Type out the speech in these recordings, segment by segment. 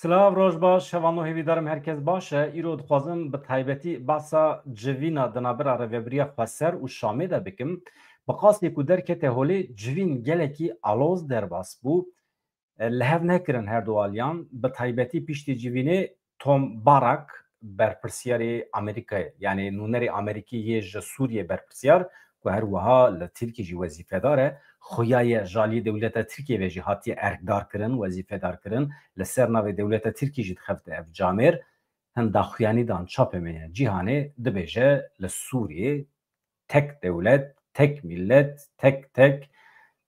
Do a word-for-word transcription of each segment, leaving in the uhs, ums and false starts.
Silav, roj baş, hevalno, hêvîdarim herkes baş e. Îro dixwazim bi taybetî behsa civîna di navbera Rêvebiriya Xweser û Şamê de bikim. Bi qasî ku derkete holê civîn gelekî aloz derbas bû. E, li hev nekirin her du aliyan. Bi taybetî piştî civînê Tom Barak, berpirsiyarê Amerîkayê, yanî nûnerê Amerîkî yê ji Sûriyê berpirsiyar, ku her wiha li Tirkî jî wezîfedar e, xuya ye ji aliyê dewleta Tirkiyê ve jî hatiye erkdar kirin, wezîfedar kirin, li ser navê dewleta Tirkî jî dixebite ev camêr, hin daxuyanî dan çapemeniya cîhanê, dibêje li Sûriyê tek dewlet, tek millet, tek tek,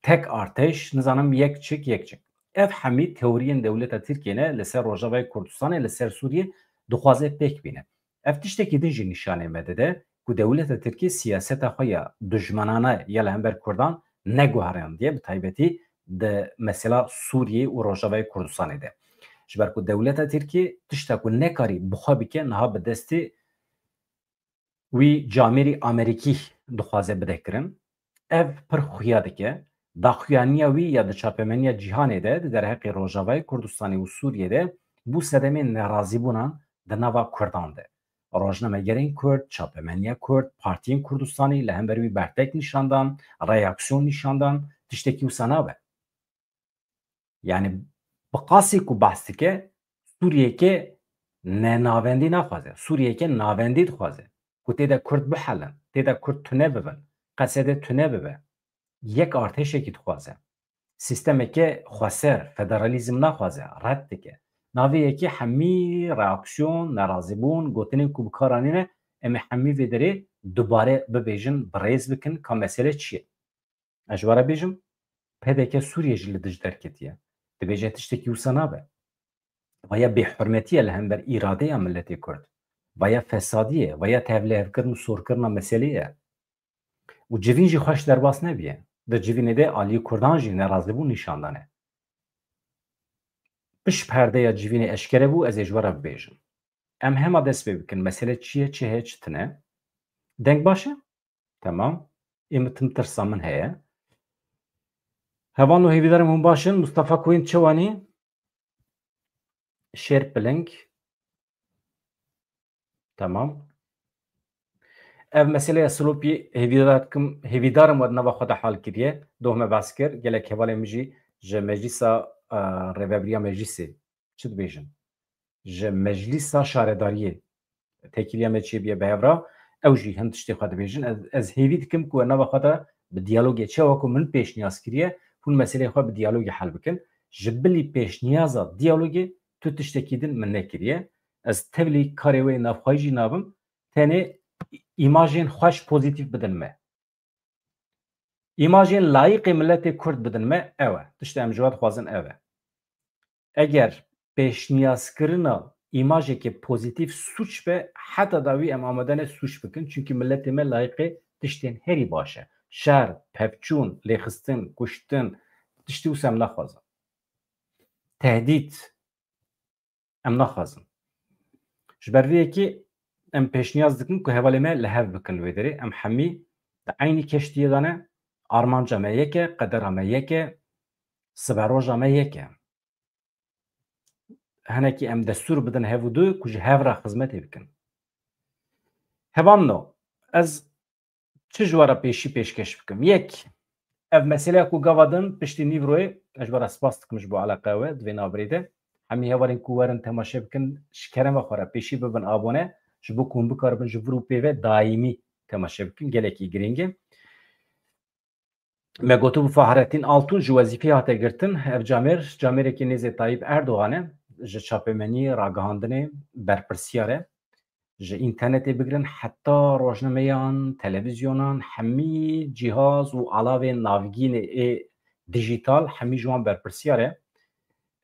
tek artêş, nizanim yek çik, yek çik. Ev hemî teoriyên dewleta Tirkiyê ne li ser Rojavayê Kurdistanê, li ser Sûriyê dixwaze pêk bîne. Ev tiştekî din jî nîşanê me dide ku dewleta Tirkî siyaseta xwe ya dijmanane ya li hember Kurdan neguheriyandiye, bi taybetî di mesela Sûriyê û Rojavayê Kurdistanê de. Ji ber ku dewleta Tirkî tişta ku nekarî bi xwe bike, niha bi destê wî camêrî Amerîkî dixwaze bide kirin. Ev pir xuya dike. Daxuyaniya wî ya di çapemeniya cîhanê de, di derheqê Rojavayê Kurdistanê û Sûriyê de bû sedemê nerazîbûnan di nava Kurdan de. Rojnamegerên Kurd, çapemeniya Kurd, partiyên Kurdistanî li hember wî bertek nîşan dan, reaksiyon nîşan dan, tiştekî wisa nabe. Yanî bi qasî ku behs dike, Sûriyeke ne navendî naxwaze. Sûriyeke navendî dixwaze. Ku tê de Kurd bihelin, tê de Kurd tune bibin, Qesedê tune bibe. Yek artêşekî dixwaze. Sîstemeke xweser, federalîzm naxwaze, red dike. Navê yekê hemî reaksiyon, nerazîbûn, gotinên ku bi kar anîne, em ê hemî vê derê dubare bibêjin, bi rêz bikin ka mesele çi ye. Ez ji we re bêjim, P D K Sûriye jî li dij derketiye. Dibêje tiştekî wisa nabe. Vaya bêhurmetî ye li hember îradeya miletê Kurd. Vaya fesadî ye, vaya tevlihevkirin û sorkirina meselê ye. Û civîn jî xweş derbas nebiye. Di civînê de aliyê Kurdan jî nerazîbûn nîşan dane. Piş perdeya civînê eşkere bû, ez ê ji we re bibêjim. Em hema dest pê bikin. Mesele çi ye, çi heye, çi tune? Deng baş e? Temam. Ê min tim tirsa min heye. Hevalno, hêvîdarim hûn baş in. Mustafa Koyun çi wanî? Şêr Piling. Temam. Ev meseleya Silopî hêvîdar dikim, hêvîdarim we di nava xwe de hal kiriye. Doh me behs kir. Gelek hevalên min jî ji meclîsa, e, rêvebiriya meclîsê, çi dibêjin, ji meclîsa şaredariyê têkiliya me çêbûye bi hev re. Ew jî hin tiştê xwe dibêjin. Ez, ez hêvî dikim ku we nava xwe de bi diyalogê, çawa ku min pêşniyaz kiriye, hûn meseleyê xwe bi diyalogê hel bikin. Ji bilî pêşniyaza diyalogê tu tiştekî din min nekiriye. Ez tevlî karê wê navxweyî jî nabim. Tenê îmajên xweş, pozîtîf bidin me. Îmajên layîqê miletê Kurd bidin me, ew e. Tiştê em ji we dixwazin ev e. Eger pêşniyazkirina îmajekê pozîtîf sûc be, heta dawî em amade ne sûc bikin. Çunkî miletê me layîqê tiştên herî baş e. Şer, pevçûn, lêxistin, kuştin, tiştî wisa em naxwazin. Tehdît, em naxwazin. Ji ber vê yekê em pêşniyaz dikin ku hevalê me li hev bikin li wê derê. Em hemî di eynî keştiyê de ne, armanca me yek e, qedera me yek e, siberoja me yek e. Hinekî em destûr bidin hev û du ku ji hev re xizmetê bikin. Hevalno, ez çi ji we re pêşî pêşkêş bikim? Yek, ev meseleya ku gava din piştî nîvroyê, ez ji we re spas dikim ji bo eleqeya we di vê navbirê de. Hemî hevalên ku werin temaşe bikin, ji kerema xwe re pêşî bibin abone, ji bo ku hûn bikaribin ji vir û pê ve daîmî temaşe bikin. Gelekî girîng e. Me gotibû Fahrettin Altun ji wezîfeyê hate girtin. Ev camêr, camêrekî nêzê Tayyip Erdogan e. Ji çapemeniyê, ragihandinê berpirsiyar e. Ji înternetê bigirin heta rojnameyan, televîzyonan, hemî cîhaz û alavên navgînê ê dijîtal, hemî ji wan berpirsiyar e.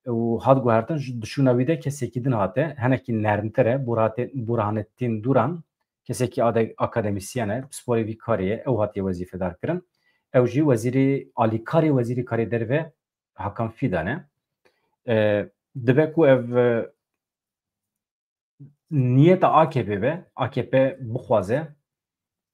Û hat guhertin, ji dişûna wî de kesekî din hate, hinekî nermtir e, Burhate-, Burhanettin Duran, kesekî ade-, akademîsyen e, pisporê vî karê ye, ew hatiye wezîfedar kirin. Ew jî wezîrê, alîkarê wezîrê karê derve Hakan Fidan e. E, dibe ku ev, e, niyeta A K P be, A K P bixwaze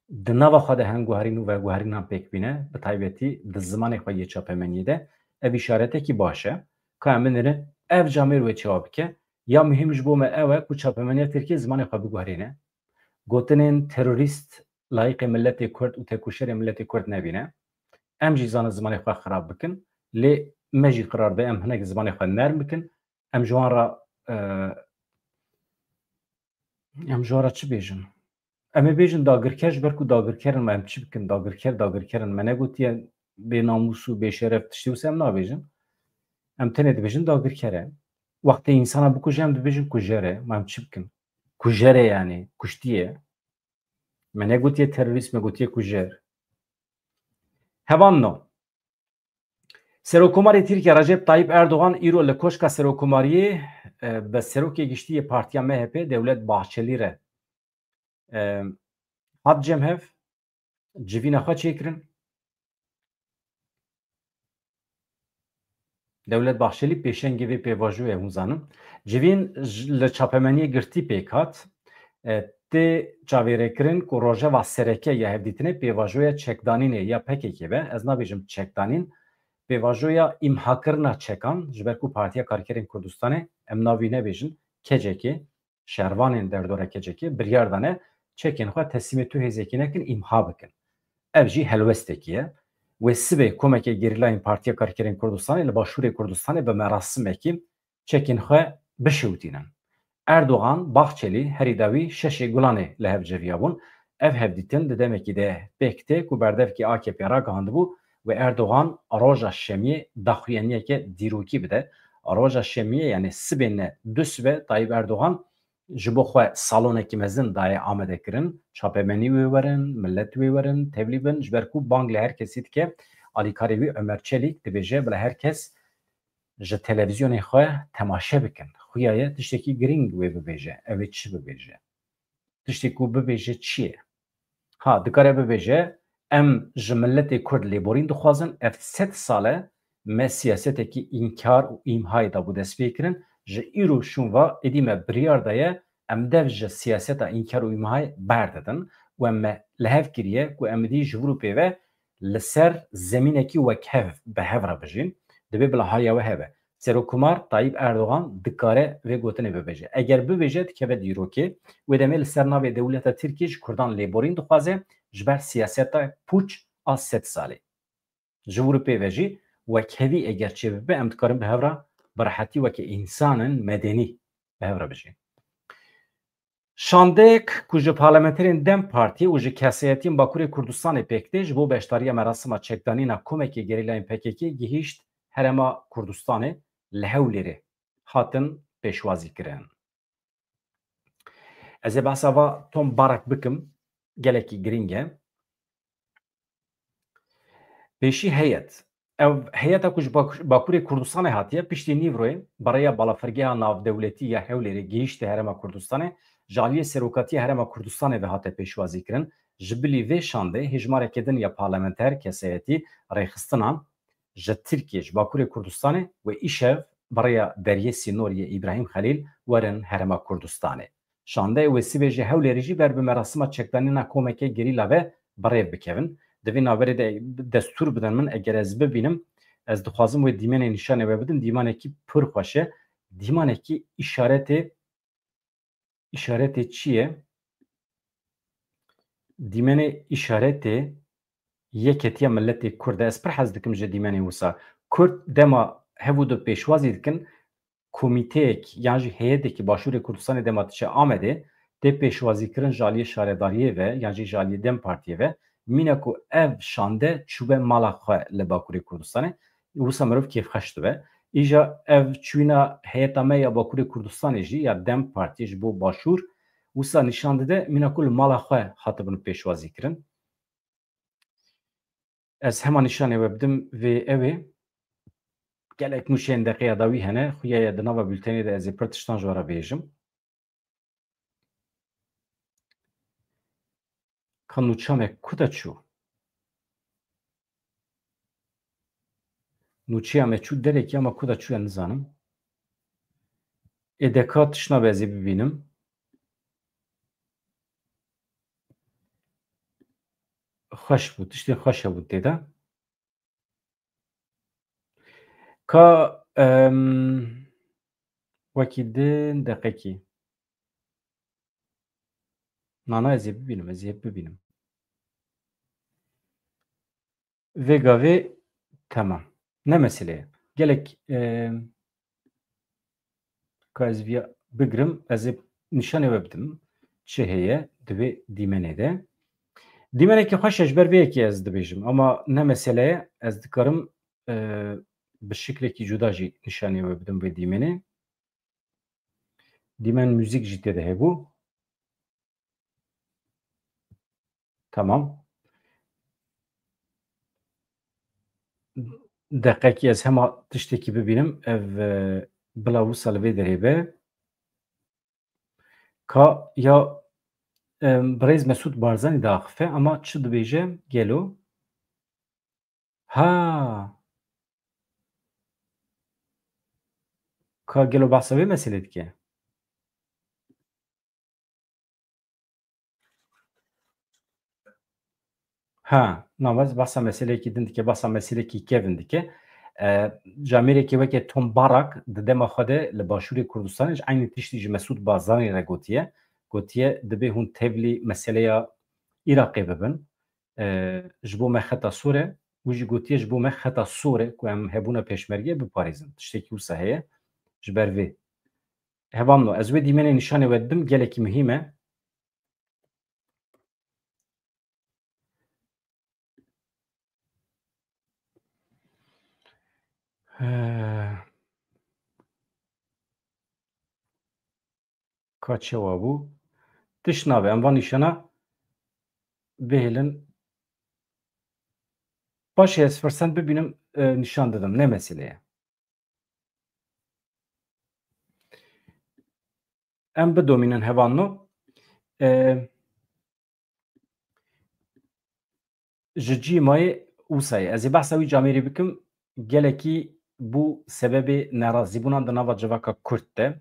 di nava xwe de hin guherîn û veguherînan pêk bîne, bi taybetî di zimanê xwe yê çapemeniyê de, ev îşaretekî baş e. Ka em binêrin, ev camêr wê çawa bike, Ya muhîm ji bo me ew e ku çapemeniya Tirkiyê zimanê xwe biguherîne. Gotinên terorîst layîqê miletê Kurd û têkoşerê miletê Kurd nebîne. Em jî zanin zimanê xwe xirab bikin. Lê me jî qirar be em hinek zimanê xwe nerm bikin. Em ji wan re, e, em ji wan re çi bêjin? Em ê bêjin dagirker, ji ber ku dagirker in, me em çi bikin? Dagirker, dagirker in. Me negotiye bênamûs û bêşeref, tiştê wisa em nabêjin. Em tenê dibêjin dagirker e. Wextê însana bikuje, em dibêjin kujer e. Me em çi bikin? Kujer e yani, kuştiye. Me negotiye terorîst, me gotiye kujer. Hevalno. Serokkomarê Tirkiye Recep Tayyip Erdogan îro li Koşka Serokkomariyê, e, bi Serokê Giştî yê Partiya M H P Dewlet Bahçelî re, e, hat cem hev, civîna xwe çêkirin. Dewlet Bahçelî pêşengê vê pêvajoyê hûn zanin. Civîn ji, li çapemeniyê girtî pêk hat. E, tê çavêrekirin ku rojeva sereke ya hevdîtinê pêvajoya çekdanînê ya P K K be. Ez nabêjim çekdanîn, pêvajoya îmhakirina çekan, ji ber ku Partiya Karkerên Kurdistanê, em navî nebêjin, K C K, şervanên derdora K C K biryar dane çekên xwe teslîmê tu hêzekî nekin, îmha bikin. Ev jî helwestekî ye. Wê sibê komekê gerîlayên Partiya Karkerên Kurdistanê li Başûrê Kurdistanê bi merasimekî çekên xwe bişewitînin. Erdogan, Bahçelî herî dawî şeşê Gulanê li hev civiyabûn. Ev hevdîtin di demekî de pêk tê ku berdevkî A K P ragihandibû wê Erdogan roja şemiyê daxuyaniyeke dîrokî bide. Roja şemiyê, yani sibê ne du sibe, Tayyip Erdogan ji bo xwe salonekî mezin daye amadekirin. Çapemenî wê werin, millet wê werin, tevlî bin, ji ber ku bang li her kesî dike, alîkarê wî Ömer Çelik dibêje, bila her kes ji televîzyonê xwe temaşe bikin. Xuya ye tiştekî girîng wê bibêje. Ew ê çi bibêje? Tiştê ku bibêje çi ye? Ha, dikare bibêje, em ji miletê Kurd lêborîn dixwazin, ev sed sal e me siyasetekî înkar û îmhayê dabû destpêkirin, ji îro şûn ve êdî me biryar daye, em dev ji siyaseta înkar û îmhayê berdidin û em me li hev kiriye ku em êdî ji vir û pê ve li ser zemînekî wekhev bi hev re bijîn, divê bila haya we hebe. Serokkomar Tayyip Erdogan dikare vê gotinê bibêje. Eger bibêje, dikeve dîrokê. Wê demê li ser navê dewleta Tirkiyê ji Kurdan lêborîn dixwaze, ji ber siyaseta pûç a sed salê. Ji wir û pê ve jî wekhevî eger çêbibe, em dikarin bi hev re bi rehetî weke însanên medenî bi hev re bijîn. Şandeyek ku ji parlamenterên DEM Partiyê û ji kesayetiyên Bakurê Kurdistanê pêk tê, ji bo beşdariya merasima çekdanîna komekê gerîlayên P K K gihîşt Herêma Kurdistanê li Hewlêrê hatin pêşwazîkirin. Ez ê behsa va Tom Barak bikim, gelekî girîng e. Pêşî heyet. Ev heyeta ku ji Bak-, Bakurê Kurdistanê hatiye, piştî nîvroyê bi rêya Balafirgeha Navdewletî ya Hewlêrê gihîşte Herêma Kurdistanê, ji aliyê Serokatiya Herêma Kurdistanê ve hate pêşwazîkirin. Ji bilî vê şandê hêjmareke din ya parlamenter, kesayetî, rêxistinan ji Tirkiyê, ji Bakurê Kurdistanê wê îşev bi rêya deriyê sînorî yê Îbrahîm Xelîl werin Herêma Kurdistanê. Şandeyê wê sibê ji Hewlêrê jî ber bi merasima çekdanîna komeke gerîla ve bi rêv bikevin. Di vê navberê de destûr bidin min, eger ez bibînim, ez dixwazim wê dîmenê nîşanê we bidim. Dîmanekî pir xweş e. Dîmanekî îşaretê, îşaretê çi ye? Dîmenê îşaretê yeketiya miletê Kurd e. Ez pir hez dikim ji dîmenê wisa. Kurd dema hev û du pêşwazî dikin, komîteyek yan jî heyetekî Başûrê Kurdistanê dema diçe Amedê, tê pêşwazîkirin ji aliyê şaredariyê ve yan jî ji aliyê DEM Partiyê ve, mîna ku ev şande çûbe mala xwe li Bakurê Kurdistanê, wisa mirov kêfxweş dibe. Îja ev çûyîna heyeta me ya Bakurê Kurdistanê jî ya DEM Partiyê ji bo Başûr wisa nîşan dide, mîna ku li mala xwe hatibin pêşwazîkirin. Ez hema nîşanê we bidim vê ew ê. Gelek nûçeyên deqeya dawî hene. Xuya ye di nava bültenê de ez ê pir tiştan ji we re bêjim. Ka nûça me ku de çû? Nûçeya me çû derekî, ama ku de çû ya nizanim. Ê deka tiştna be ez ê bibînim. Xweş bû, tiştên xweş hebû tê de. Ka, em, Wekî din deqekî. Nana ez ê bibînim, ez ê hep bibînim. Vê gavê temam. Ne mesele ye. Gelek, e, ka ez viya bigirim, ez ê nîşanê we bidim. Çi heye di vê dîmenê de? Dîmenekî xweş e, ji ber vê yekê ez dibêjim. Ama ne mesele ye, ez dikarim, e, bi şiklekî cuda jî nîşanê we bidim vê dîmenê. Dîmen muzîk jî tê de hebû. Tamam. Deqekî ez hema tiştekî bibînim. Ev, e, bila wisa li vê derê be. Ka ya, e, birêz Mesûd Barzanî diaxife, ama çi dibêje gelo? Ha. Ka gelo behsa vê meselê dike? Ha, na, bes behsa meseleyekî din dike, behsa meseleyekî kevin dike. E, camêrekê weke Tom Barak di dema xwe de li Başûrê Kurdistanê ji eynî tiştî ji Mesûd Barzanî re gotiye. Gotiye, dibê hûn tevlî meseleya Iraqê bibin. E, ji bo me xeta sor e. Wî jî gotiye, ji bo me xeta sor e ku em hebûna pêşmergê biparêzin. Tiştekî wisa heye. Ji ber vê. Hevalno, ez wê dîmenê nîşanê we didim, gelekî muhîm e. He. Ka çawa bû? Tişt nabe, em van nîşana bihêlin. Baş e, ez firsend bibînim, e, nîşan didim. Ne mesele ye. Em bidomînin hevalno. E, ji cî mayê wisa ye. Ez ê behsa wî camêrî bikim. Gelekî bû sebebê nerazîbûnan di nava civaka Kurd de.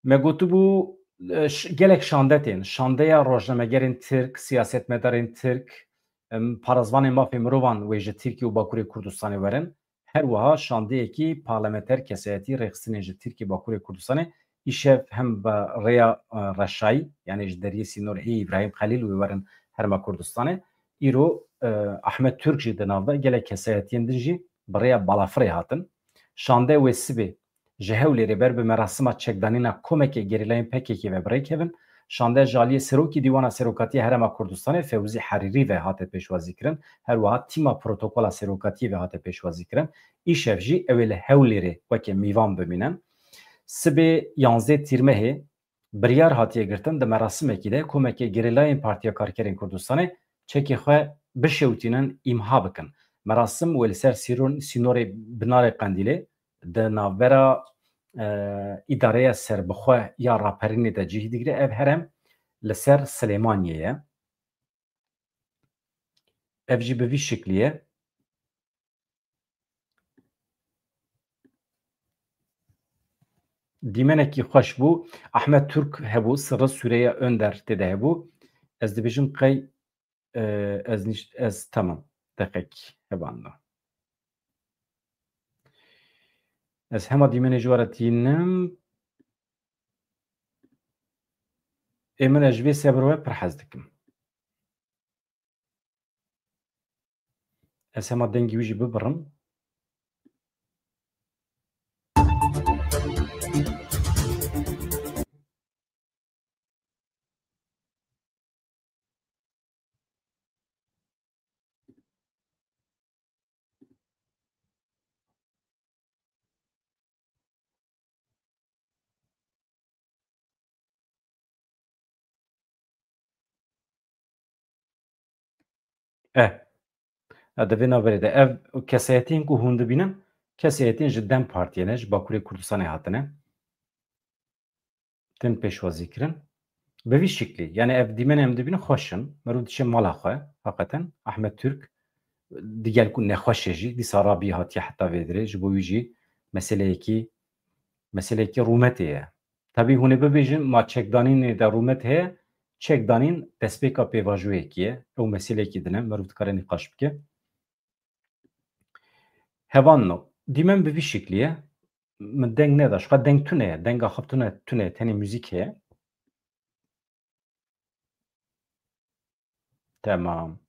Me gotibû, e, ş-, gelek şande tên. Şandeya rojnamegerên Tirk, siyasetmedarên Tirk, em, parêzvanên mafê mirovan wê ji Tirkiye û Bakurê Kurdistanê werin. Her wiha şandeyekî parlamenter kesayetî rêxistinên ji Tirkiye Bakurê Kurdistanê îşev hem bi rêya, e, reşayî, yanî ji deriyê sînorê Îbrahîm Xelîl wê werin herêma Kurdistanê. Îro, e, Ahmet Türk jî di nav de, gelek kesayetiyên din jî bi rêya balafirê hatin. Şande wê sibê ji Hewlêrê ber bi merasima çekdanîna komeke gerîlayên P K K ve bi rê kevin. Şande ji aliyê Serokê Dîwana Serokatiya Herêma Kurdistanê Fewzî Herîrî ve hate pêşwazîkirin. Her wiha tîma protokola serokatiyê ve hate pêşwazîkirin. Îşev jî ew ê li Hewlêrê weke mîvan bimînin. Sibê yanzdeh Tîrmehê biryar hatiye girtin, di merasimekî de komeke gerîlayên Partiya Karkerên Kurdistanê çekê xwe bişewitînin, îmha bikin. Merasim wê li ser sîron-, sînorê Binarê Qendîlê di navbera, e, îdareya serbixwe ya raperînê de cih digire. Ev herem li ser Silêmaniyê ye. Ev jî bi vî şiklî ye. Dîmenekî xweş bû. Ahmet Türk hebû, Sirri Süreyya Önder tê de hebû. Ez dibêjim qey, e, ez nîş-, ez, tamam. Deqek hebanda. Ez hema dîmenê ji we re tînim. Ê min, ez ji vê sebir we pir hez dikim. Ez hema dengê wî jî bibirim. Eh. E, di vê navberê de ev kesayetiyên ku hûn dibînin, kesayetiyên ji DEM Partiyê ne, ji Bakurê Kurdistanê hatine. Tên pêşwazî kirin. Bi vî şiklî, yani ev dîmenê em dibînin xweş in. Meriv diçe mala xwe, heqeten. Ahmet Türk, digel ku nexweş e jî, dîsa rabî hatiye heta vê dirê, ji bo wî jî meseleyekî, meseleyekî rûmetê ye. Tabî hûn ê bibêjin, ma çekdanînê de rûmet heye, çekdanîn destpêka pêvajoyekî ye. Ew meseleyekî din e, meriv dikare nîqaş bike. Hevalno, dîmen bi vî şiklî ye. min deng neda. Ji xwe deng tune ye. Denga xwe tune, tune, tenê muzîk heye. Tamam.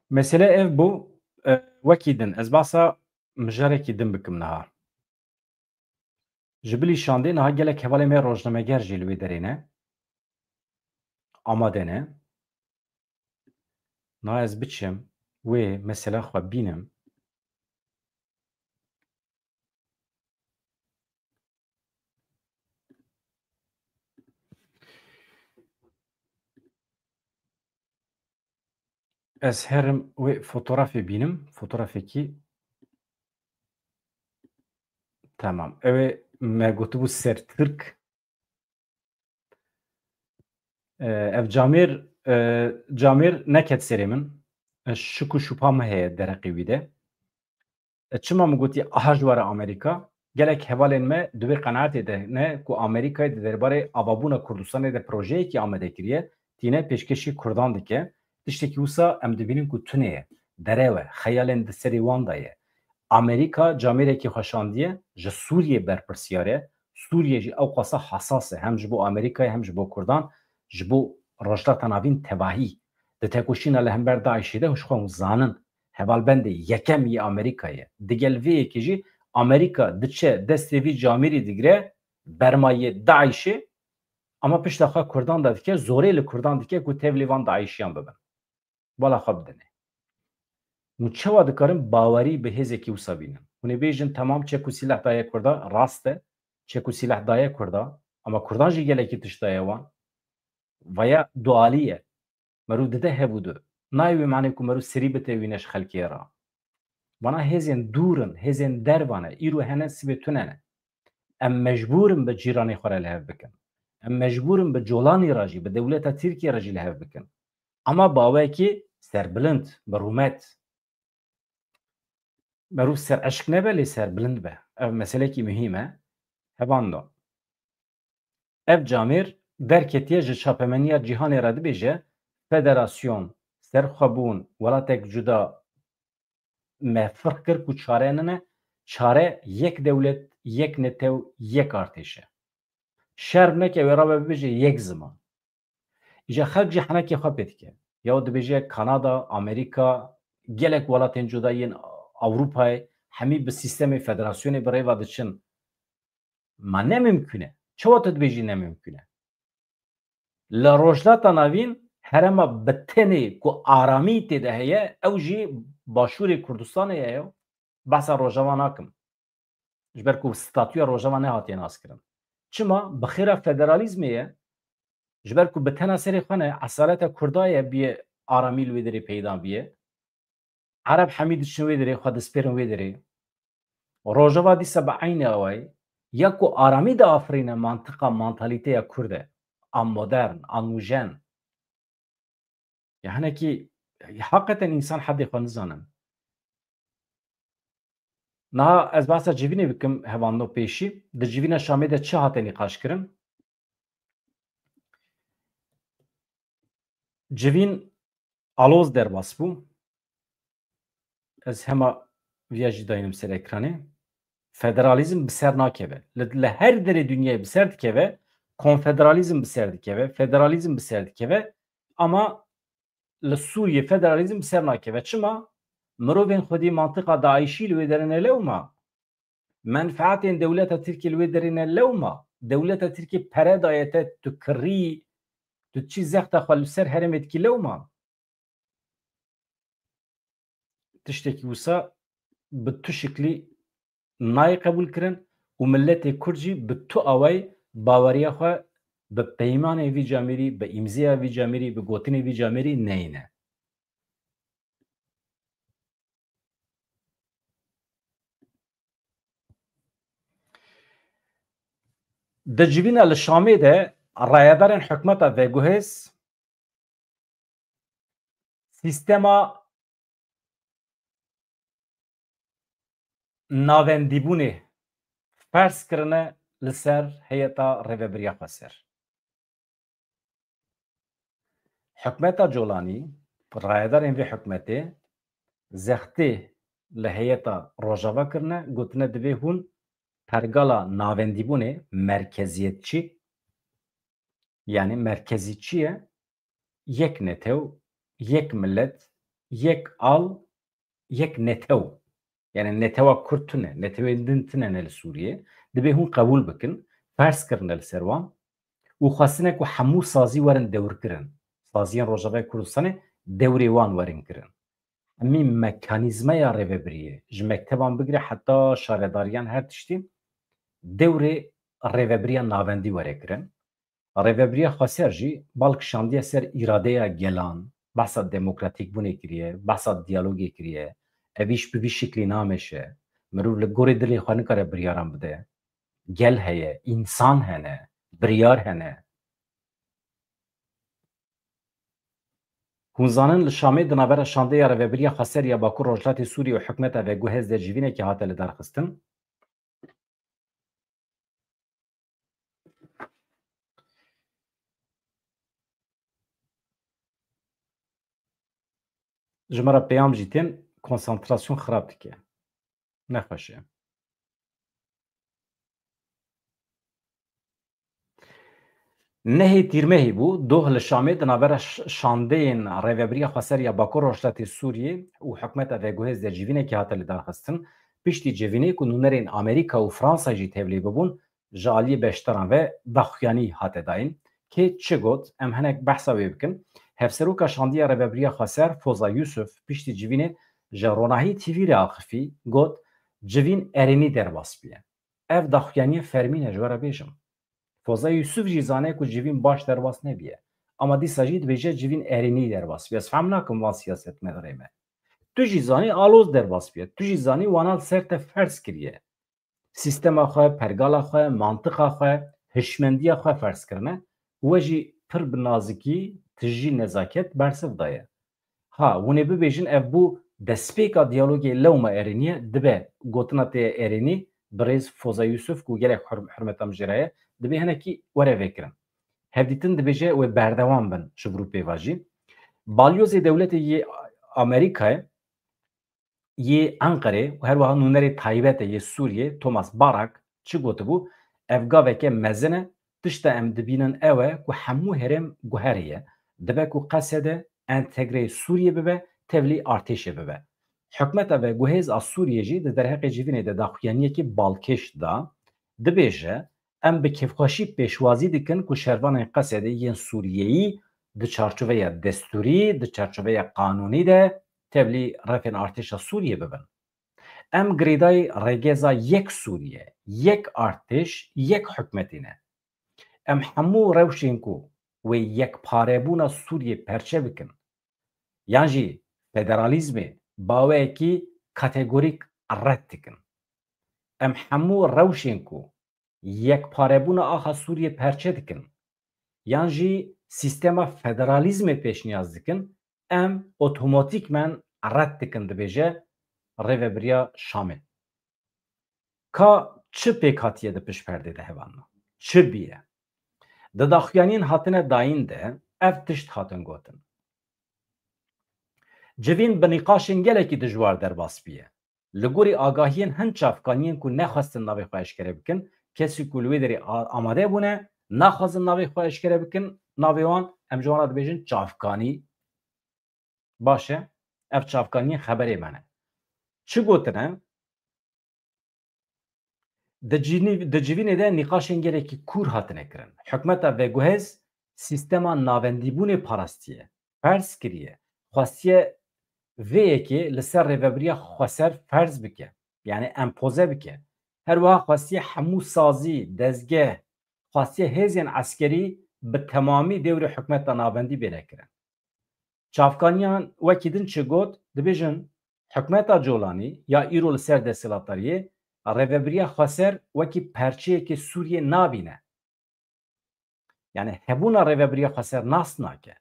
Mesele ev bû, e, wekî din. Ez basa mijarekî din bikim niha. Ji bilî şandê niha gelek hevalê me rojnameger jî li wê derê ne. Amade ne. Niha ez biçim wê mesela xwe bînim. Ez herim wê fotografê bînim. Fotografekî. Tamam. Ew ê me gotibû ser Tirk. E, ev camêr, e, camêr neket serê min. E, şik û şupa me heye dereqê wî de. E, çima min gotî aha ji were Amerîka? Gelek hevalên me di wê qenaetê de ne ku Amerîkayê di derbarê avabûna Kurdistanê de projeyekî amade kiriye, tîne pêşkêşî Kurdan dike. Tiştekî wisa em dibînin ku tune ye, derew e, xeyalên di serê wan de ye. Amerîka camêrekî xwe şandiye, ji Sûriyê berpirsiyar e. Sûriye jî ewqasa hesas e, hem ji bo Amerîkayê hem ji bo Kurdan, ji bo Rojhilata Navîn tevahî. Di tekoşîna li hember DAIŞê de hûn ji xwe hûn zanin, hevalbendê yekem yê Amerîkayê ye. Digel vê yekê jî Amerîka diçe destê vî camêrî digire, bermayê DAIŞê, ama pişta xwe Kurdan de dike, zorê li Kurdan dike ku tevlî van DAIŞiyan bibin. Bala xwe bidinê. Hûn çawa dikarin bawerî bi hêzekî wisa bînin? Hûn ê bêjin, temam, çek û sîleh daye Kurda, rast e, çek û sîleh daye Kurda, ama Kurdan jî gelekî tişt daye wan. Vaya dualî ye. Merû dide hev û du. Nayê wê manê ku merû serî bite wîne ji xelkê re. Vana hêzên dûr in, hêzên derva ne, îro hene sibê tune ne. Em mecbûr in bi cîranê xwe re li hev bikin. Em mecbûr in bi colanî re jî, bi dewleta Tirkiyê re jî li hev bikin. Ama bawekî serbilind, bi rûmet. Merû ser eşk nebe, lê serbilind be. Ev meselekî muhîm e. Hebando. Ev camêr derketiye ji çapemeniya cîhanê re dibêje, federasyon, serxwebûn, welatek cuda me firq kir ku çare nine, çare yek dewlet, yek netew, yek artêş e. Şerm neke wê rabe bibêje yek ziman. Îca xelk jî henekê xwe pê dike. Ya dibêje Kanada, Amerîka, gelek welatên cuda yên Ewropayê, hemî bi sîstemê federasyonê bi rêva diçin. Ma ne mimkun e. Çawa tu dibêjî ne mimkun e? Li Rojhilata Navîn herêma bi tenê ku aramî tê de heye, ew jî Başûrê Kurdistanê ye. Behsa Rojava nakim. Ji ber ku statûya Rojava nehatiye naskirin. Çima? Bi xêra federalîzmê ye. Ji ber ku bi tena serê xwe ne, esaleta Kurda ye biyê aramî li wê derê peyda biye. Ereb hemî diçin wê derê, xwe dispêrin wê derê. Rojava dîsa bi eynî awayî, ya ku aramî diafirîne mantiqa, mantalîteya Kurd e, a modern, a nûjen. Ya hinekî, heqeten însan hedê xwe nizanin. Niha ez behsa civînê bikim, hevando pêşî. Di civîna Şamê de çi hate nîqaş kirin? Civîn aloz derbas bû. Ez hema viya jî dayînim ser ekranê. Federalîzm bi ser nakeve. Li, li her derê dinyayê bi ser dikeve, konfederalîzm bi ser dikeve, federalîzm bi ser dikeve. Ama li Sûriyê federalîzm bi ser nakeve. Çima? Mirovên xwedî mantiqa DAIŞî li wê derê ne lewma. Menfaetên dewleta Tirkiyê li wê derê ne lewma. Dewleta Tirkiyê pere daye te, tu kirî, tu çi zexta xwe li ser herêmê dikî lewma. Tiştekî wisa bi tu şiklî nayê qebûl kirin û miletê Kurd jî bi tu awayî baweriya xwe bi peymanê vî camêrî, bi îmzeya vî camêrî, bi gotinê vî camêrî neyîne. Di civîna li Şamê de rayedarên hikûmeta veguhêz sîstema navendîbûnê ferz kirine li ser heyeta rêvebiriya xweser. Hikûmeta Colanî, rayedarên vê hikûmetê zextê li heyeta Rojava kirine, gotine divê hûn pergala navendîbûnê merkeziyetçî, yanî merkezî çi ye? Yek netew, yek milet, yek al, yek netew. Yani netewa Kurd tune, netewên din tune ne li Sûriyê. Dibê hûn qebûl bikin, ferz kirine li ser wan û xwestine ku hemû sazî werin dewrkirin. Saziyên Rojavayê Kurdistanê dewrê wan werin kirin. Hemî mekanîzmeya rêvebiriyê, ji mekteban bigire heta şaredariyan her tiştî dewrê rêvebiriya navendî were kirin. Rêvebiriya xweser jî bal kişandiye ser îradeya gelan, behsa demokratîkbûnê kiriye, behsa diyalogê kiriye. Ev îş bi vî şiklî nameşe. Mirov li gorî dilê xwe nikare biryaran bide. Gel heye, însan hene, biryar hene. Hûn zanin li Şamê di navbera şandeya Rêvebiriya Xweser ya Bakur Rojhilatê Sûriyê û hikûmeta veguhêz de civînekî hate lidarxistin. Ji me re peyam jî tên, konsantrasyon xirab dike. Nexweş e. Nehê Tîrmehê bû, doh li Şamê di navbera ş-, şandeyên Rêvebiriya Xweser ya Bakur Rojhilatê Sûriyê û hikûmeta veguhêz de civînekî hate lidarxistin. Piştî civînê ku nûnerên Amerîka û Fransa jî tevlî bibûn, ji aliyê beşdaran ve daxuyanî hate dayîn. Kê çi got? Em hinek behsa wê bikin. Hevseroka şandiya Rêvebiriya Xweser Foza Yusuf piştî civînê ji Ronahî T V re axifî, got, civîn erênî derbas bûye. Ev daxuyaniyê fermî ne, ji we re bêjim. Foza Yusuf jî zane ku civîn baş derbas nebûye. Ama dîsa jî dibêje civîn erênî derbas bûye. Ez fehm nakim van siyasetmedarê me. Tu jî zanî aloz derbas bûye. Tu jî zanî wana li ser te ferz kiriye. Sîstema xwe, pergala xwe, mantiqa xwe, hişmendiya xwe ferz kirine. We jî pir bi nazikî, tijî nezaket bersiv daye. Ha, hûn ê bibêjin ev bû destpêka diyalogê lewma erênî ye, dibe gotina te ye erênî, birêz Foza Yusuf ku gelek hur-, hurmeta min jê re ye, dibê hinekî were vêkirin. Hevdîtin dibêje wê berdewam bin ji vir û pêva jî. Balyozê dewletê yê Amerîkayê, yê Enqerê û her wiha nûnerê taybet e yê Sûriyê Thomas Barak çi gotibû? Ev gaveke mezin e, tişta em dibînin ew e ku hemû herêm guherê ye. Dibe ku Qesede entegreyê Sûriyê bibe, tevlî artêşê bibe. Hikûmeta veguhêz a Sûriyê jî di derheqê civînê de daxuyaniyekî balkêş da, dibêje, em bi kêfxweşî pêşwazî dikin ku şervanên Qesedê yên Sûriyeyî di çarçoveya destûrî, di çarçoveya qanûnî de tevlî refên artêşa Sûriyê bibin. Em girêdayî rêgeza yek Sûriye, yek artêş, yek hikûmetê ne. Em hemû rewşên ku wê yekparebûna Sûriyê perçe bikin, yan jî federalîzmê baweyekî kategorîk red dikin. Em hemû rewşên ku yekparebûna axa Sûriyê perçe dikin, yan jî sîstema federalîzmê pêşniyaz dikin, em otomatîkmen red dikin, dibêje rêvebiriya Şamê. Ka çi pêk hatiye di pişt perdê de hevalno? Çi bîye? Di daxuyaniyên hatine dayîn de ev tişt hatin gotin. Civîn bi nîqaşên gelekî dijwar derbas bûye. Li gorî agahiyên hin çavkaniyên ku nexwestin navê xwe eşkere bikin, kesî ku li wê derê a-, amade bûne, naxwazin navê xwe eşkere bikin, navê wan, em ji wan re dibêjin çavkanî. Baş e, ev çavkaniyên xeberê me ne. Çi gotine? Di cînî-, di civînê de nîqaşên gelekî kûr hatine kirin. Hikûmeta veguhêz sîstema navendîbûnê parastiye, ferz kiriye, xwestiye vê yekê li ser rêvebiriya xweser ferz bike, yanî empoze bike. Her wiha xwestiye hemû sazî, dezgeh, xwestiye hêzên eskerî bi temamî dêwrê hikûmeta navendî bêne kirin. Çavkaniyan wekî din çi got? Dibêjin, hikûmeta Colanî ya îro li ser desthilatdariyê rêvebiriya xweser wekî perçeyekê Sûriyê nabîne. Yani hebûna rêvebiriya xweser nas nake.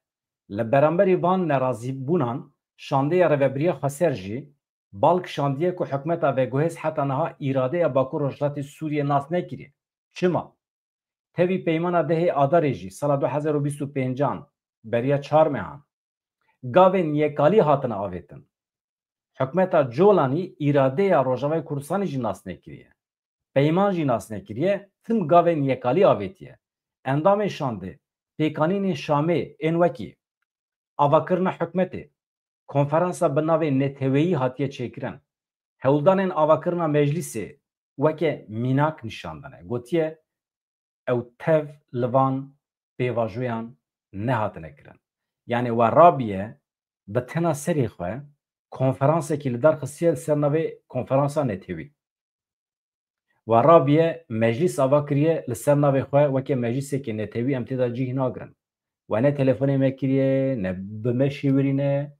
Li beramberî van nerazîbûnan şandeya Rêvebiriya Xweser jî bal kişandiye ku hikûmeta veguhêz heta niha îradeya Bakur Rojhilatê Sûriyê nas nekiriye. Çima? Tevî peymana dehê Adarê jî sala du hezar û bîst û pêncan beriya çar mehan gavên yekalî hatine avêtin. Hikûmeta Colanî îradeya Rojavayê Kurdistanê jî nas nekiriye. Peyman jî nas nekiriye, tim gavên yekalî avêtiye. Endamên şandê, pêkanînên Şamê ên wekî avakirina hikûmetê, konferansa bi navê neteweyî hatiye çêkirin. Hewldanên avakirina meclîsê weke mînak nîşan dane. Gotiye, ew tev li van pêvajoyan nehatine kirin. Yanî we rabiye bi tena serê xwe konferansekî li dar xistiye li ser navê konferansa netewî. We rabiye meclîs ava kiriye li ser navê xwe weke meclîsekê netewî em tê de cîh nagirin. We ne telefonê me kiriye, ne bi me şêwirîne,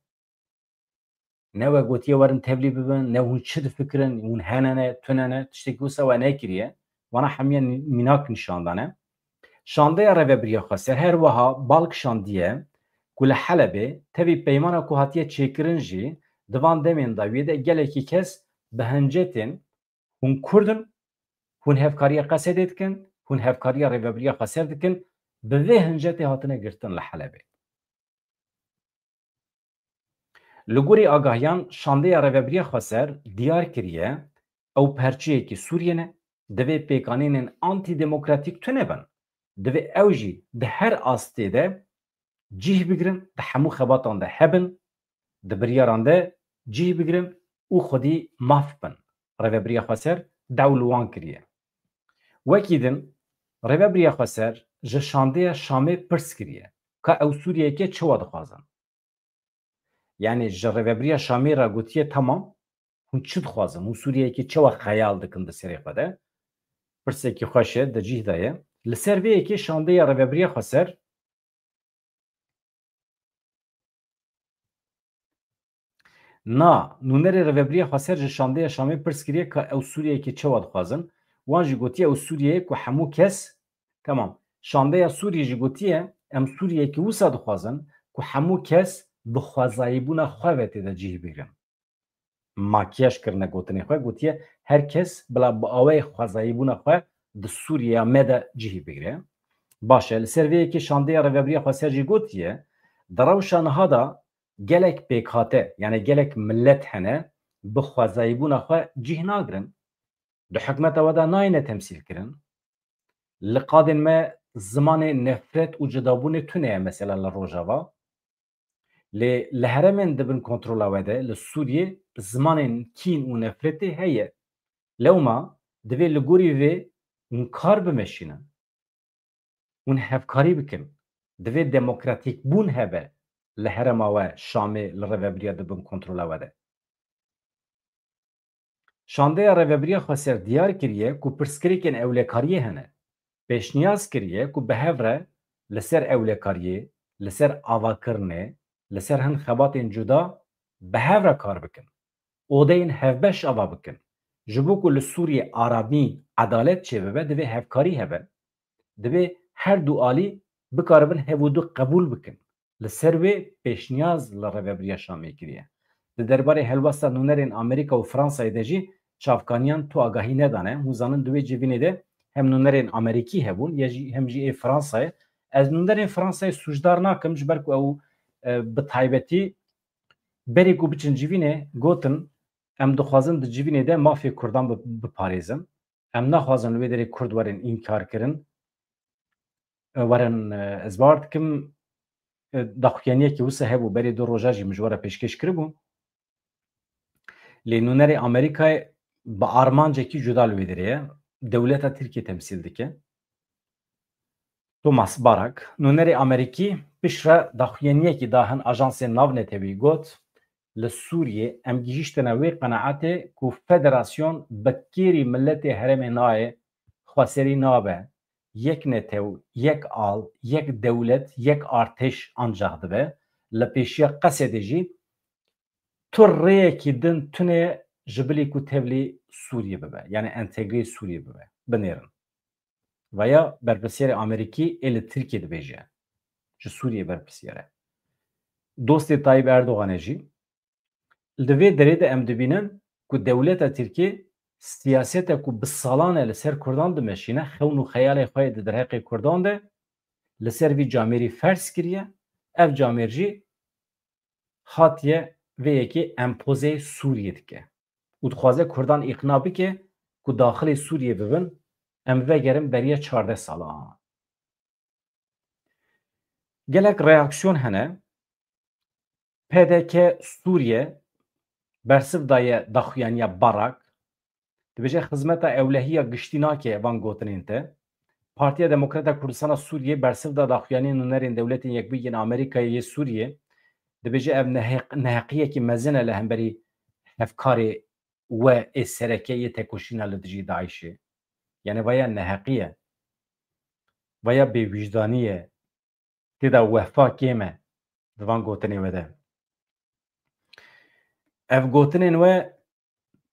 ne we gotiye werin tevlî bibin, ne hûn çi difikirin, hûn hene ne, tune ne, tiştekî wisa we nekiriye. Wana hemiya mînak nîşan dane. Şandeya Rêvebiriya Xweser her wiha bal kişandiye ku li Helebê tevî peymana ku hatiye çêkirin jî di van demên dawiyê de gelekî kes bi hincetên hûn Kurd in, hûn hevkariya Qesedê dikin, hûn hevkariya Rêvebiriya Xweser dikin, bi vê hincetê hatine girtin li Helebê. Li gorî agahiyan şandeya Rêvebiriya Xweser diyar kiriye, ew perçeyekî Sûriyê ne, divê pêkanînên antîdemokratîk tune bin. Divê ew jî di her astê de cîh bigirin, di hemû xebatan de hebin, di biryaran de cîh bigirin û xwedî maf bin. Rêvebiriya Xweser dew li wan kiriye. Wekî din, Rêvebiriya Xweser ji şandeya Şamê pirs kiriye ka ew Sûriyeyeke çawa dixwazin. Yanî ji Rêvebiriya Şamê re gotiye, temam, hûn çi dixwazin? Hûn Sûriyeyekê çawa xeyal dikin di serê xwe de? Pirsekî xweş e, di cîh de ye. Li ser vê yekê şandeya Rêvebiriya Xweser Na, nûnerê Rêvebiriya Xweser ji şandeya Şamê pirs kiriye ka ew Sûriyeyekê çawa dixwazin. Wan jî gotiye ew Sûriyeyê ku hemû kes, temam, şandeya Sûriyê jî gotiye, em Sûriyeyekê wisa dixwazin ku hemû kes bi xwezayîbûna xwe ve tê de cîh bigrin. Makyaj kirine gotinê xwe, gotiye her kes bila bi awayê xwezayîbûna xwe di Sûriyeya me de cihî bigire. Baş e, li ser vê yekê şandeya Rêvebiriya Xweser jî gotiye, di rewşa niha de gelek pêkhate, yani gelek millet hene bi xwezayîbûna xwe cih nagirin. Di hikûmeta we de nayêne temsîl kirin. Li qadên me zimanê nefret û cudabûnê tune ye mesela li Rojava. Lê li herêmên di bin kontrola we de, li Sûriyê, zimanên kîn û nefretê heye. Lewma divê li gorî vê hûn kar bimeşînin. Hûn hevkarî bikin. Divê demokratîkbûn hebe li herêma we Şamê, li rêvebiriya di bin kontrola we de. Şandeya Rêvebiriya Xweser diyar kiriye ku pirsgirêkên ewlekariyê hene. Pêşniyaz kiriye ku bi hev re li ser ewlekariyê, li ser avakirinê, li ser hin xebatên cuda bi hev re kar bikin. Odeyên hevbeş ava bikin. Ji bo ku li Sûriyê aramî, edalet çêbibe, divê hevkarî hebe. Divê her du alî bikaribin hev û du qebûl bikin. Li ser wê pêşniyaz li Rêvebiriya Şamê kiriye. Di derbarê helwesta nûnerên Amerîka û Fransayê de jî çavkaniyan tu agahî nedane. Hûn zanin di wê civînê de hem nûnerên Amerîkî hebûn, ya jî, hem jî ê Fransayê. Ez nûnerên Fransayê sûcdar nakim, ji ber ku ew, e, bi taybetî berê ku biçin civînê gotin, em dixwazin di civînê de mafê Kurdan bi-, biparêzin. Em naxwazin li wê derê Kurd werin înkar kirin. E, werin, e, ez bawer dikim, e, daxuyaniyekî wisa hebû, berê du roja jî min ji we re pêşkêş kiribû. Lê nûnerê Amerîkayê bi armancekî cuda li wê derê ye. Dewleta Tirkiyê temsîl dike. Thomas Barak, nûnerê Amerîkî, piştre daxuyaniyekî da hin ajansên navnetewî, got, Li Sûriyê em gihîştine wê qenaetê ku federasyon bi kêrî miletê herêmê nayê, xweserî nabe, yek netew, yek al, yek dewlet, yek artêş ancax dibe. Li pêşiya Qesedê jî tu rêyekî din tune ji bilî ku tevlî Sûriyê bibe, yani entegreyê Sûriyê bibe, binêrin. Veya berpirsiyarê Amerîkî ê li Tirkiyê dibêje, ji Sûriyê berpirsiyar e. dostê Tayyip Erdoganê jî. Li vê derê de em dibînin ku dewleta Tirkiyê siyasete ku bi salan e li ser Kurdan dimeşîne, xewn û xeyalê xwe yê di derheqê Kurdan de li ser vî camêrî ferz kiriye. Ev camêr jî hatiye vê yekê empozeyê Sûriyê dike û dixwaze Kurdan îqna bike ku daxilê Sûriyê bibin, em vegerin beriya çardeh salan. Gelek reaksiyon hene. P D K Sûriye bersiv daye daxuyaniya Barak. Dibêje xizmeta ewlehiya giştî nake van gotinên te. Partiya Demokrata Kurdistana Sûriyê bersiv da daxuyaniyên nûnerên Dewletên Yekbûyî yên Amerîkayê yê Sûriyê. Dibêje ev neheq-, neheqiyekî mezin e li hemberî hevkarê we ê sereke yê tekoşîna li dijî DAIŞê. Yani vaya neheqî ye. Vaya bêwîjdanî ye. Tê de wefa kêm e di van gotinê we de. Ev gotinên we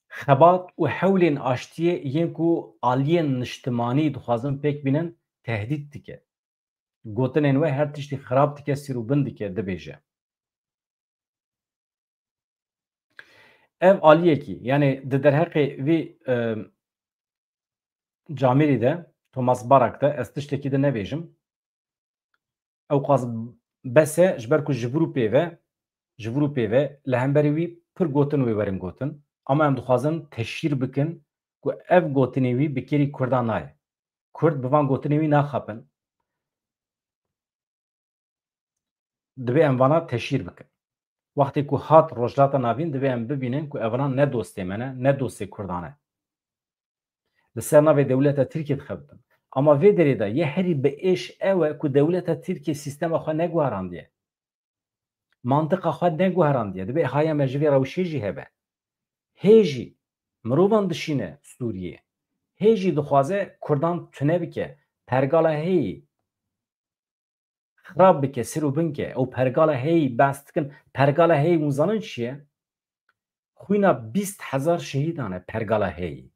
xebat û hewlên aştiyê yên ku aliyên niştimanî dixwazin pêk bînin, tehdît dike. Gotinên we her tiştî xirab dike, sîr û bin dike, dibêje. Ev aliyekî, yani di derheqê vî, e, camêrî de, Thomas Barak de, ez tiştekî de nebêjim. Ew qas bes e, ji ber ku ji vir û pê ve, ji vir û pê ve li hemberî wî pir gotin wê werin gotin. Ama em dixwazin teşhîr bikin ku ev gotinê wî bi kêrî Kurdan nayê. Kurd bi van gotinê wî naxapin. Divê em vana teşhîr bikin. Wextê ku hat Rojhilata Navîn, divê em bibînin ku evana ne dostê me ne, ne dostê Kurdan e. Li ser navê dewleta Tirkiyê dixebitin. Ama vê derê de yê herî bi êş ew e ku dewleta Tirkiyê sîstema xwe neguherandiye. Mantiqa xwe neguherandiye. Divê haya me ji vê rewşê jî hebe. Hê jî mirovan dişîne Sûriyê. Hê jî dixwaze Kurdan tune bike. Pergala heyî xirab bike, sir û bin ke. Ew pergala heyî behs dikin. Pergala heyî hûn zanin çi ye? Xwîna bîst hezar şehîdan e pergala heyî.